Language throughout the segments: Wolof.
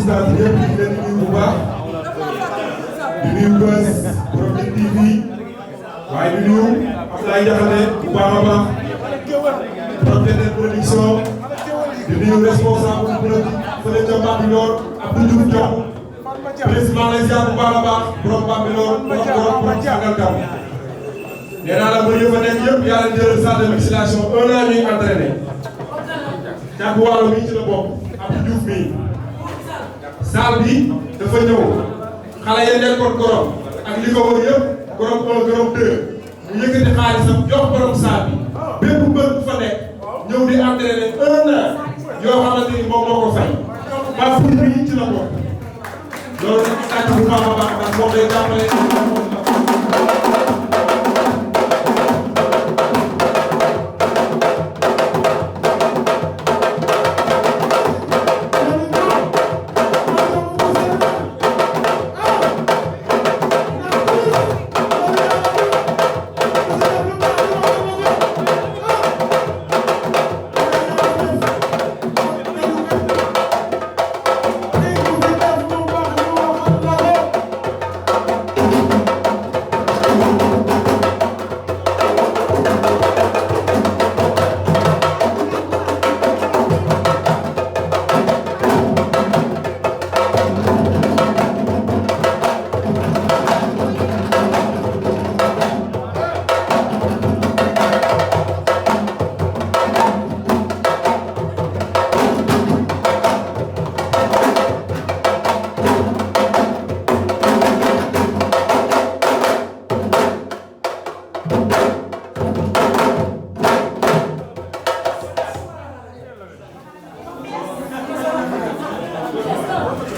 téléspectateurs yëpp di leen nuyu bu baax di nuyu Buzz borom TV waaye di nuyu Abdoulaye Diakhaté bu baax a baax borom production di nuyu responsable politique fële ca Bambilor Abdou Diouf Diop président lay ziar bu baax a baax borom Bambilor borom Sangalkam nee naa la mbër yu fa nekk yëpp yàlla jël salle de musculation 1 an ñuy entraîné Thiatou Walo mii ci la bokk Abdou Diouf mii salle bi dafa ñëw xale ya nekkoon gorom ak li ko wër yëpp gorom 1 gorom 2 mu yëkkati xaalisam jox borom salle bi bépp mbër bu fa nekk ñëw di entraîné 1 an yoo xamante ni moom moo ko fay ba Pouy bi ci la bokk loolu nag sàcc bu baax a baax ndax moom day jàppale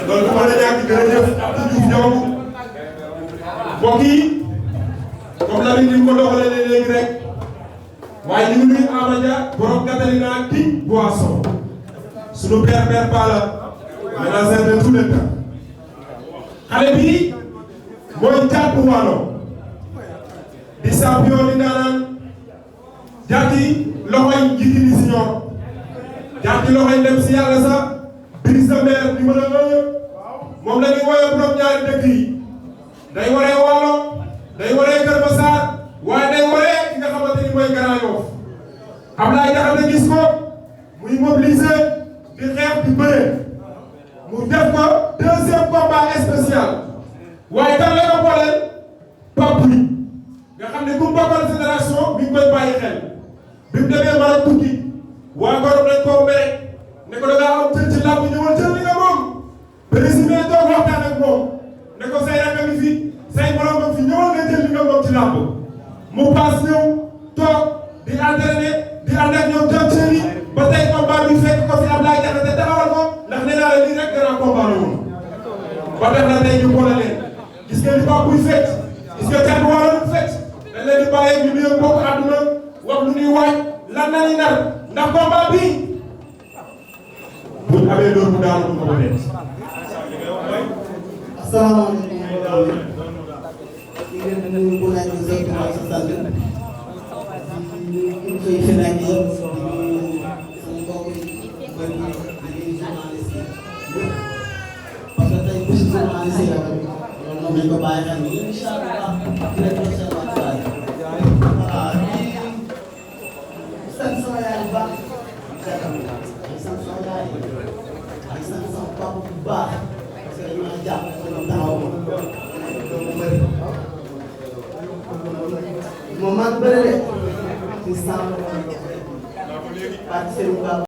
loolu dafa la ñàkk jërëjëf Abdou Diouf ñoom mbokk yi comme la ni ko doxalee léegi rek waaye ñu ngi nuyu Amadia borom Catalina King Boisson sunu père Ba la ménagère de tous les temps xale bi mooy Thiatou Walo di champion di daanaan jaati loxoy Yékini Senior jaati loxoy dem si yàlla sax Brise de Mer numéro 1 moom la ñuy woowee borom ñaari dëkk yi day waree Walo day waree Kër Massar waaye day waree ki nga xamante ni mooy Grand Yoff Abdoulaye Diakhaté gis ko muy mobiliser di xeex di bëre mu def ko 2e combat spécial waaye kan la ko booleel pape nga xam ne ku mu bokkal fédération mi ngi koy bàyyi xel bi mu demee Maroc tukki waa Gorom dañ koo mere ne ko da ngaa am cër ci làmb ñëwal jël li nga moom président toog waxtaan ak moom ne ko say rakk a ngi fi say borom ak fi ñëwal nga jël li nga moom ci làmb mu paas ñëw toog di entraîné di ànd ak ñoom jëm seen yi ba tey combat bi fekk ko fi Abdoulaye Diakhaté taxawal ko ndax nee naa la lii rek grand combat la woon ba def na tey ñu boole leen gis nga li Pape Pouy fekk gis nga Thiatou Walo lu fekk dañ leen di bàyyi ñu nuyu mbokk àdduna wax lu ñuy waaj lan la ñuy nar ndax combat bi bu ñu amee loolu mu daanu ko ko def. asalaamaaleykum. ñu ngi leen di nuyu ak sa sant ñu koy feneen yëpp sama mbokk yi bëri na journaliste yi parce que tey bu si journaliste yi loolu moom lañ ko bàyyi xel ni incha allah dinañ ko seen wàccuwaay waaw di sant sama yaay bu baax di sant sama yaay di sant sama papa bu baax parce que dañu maa jàpp dañu taxaw ma doomu bëri moom maa ngi bëri de ci sàmm ak Serigne Ba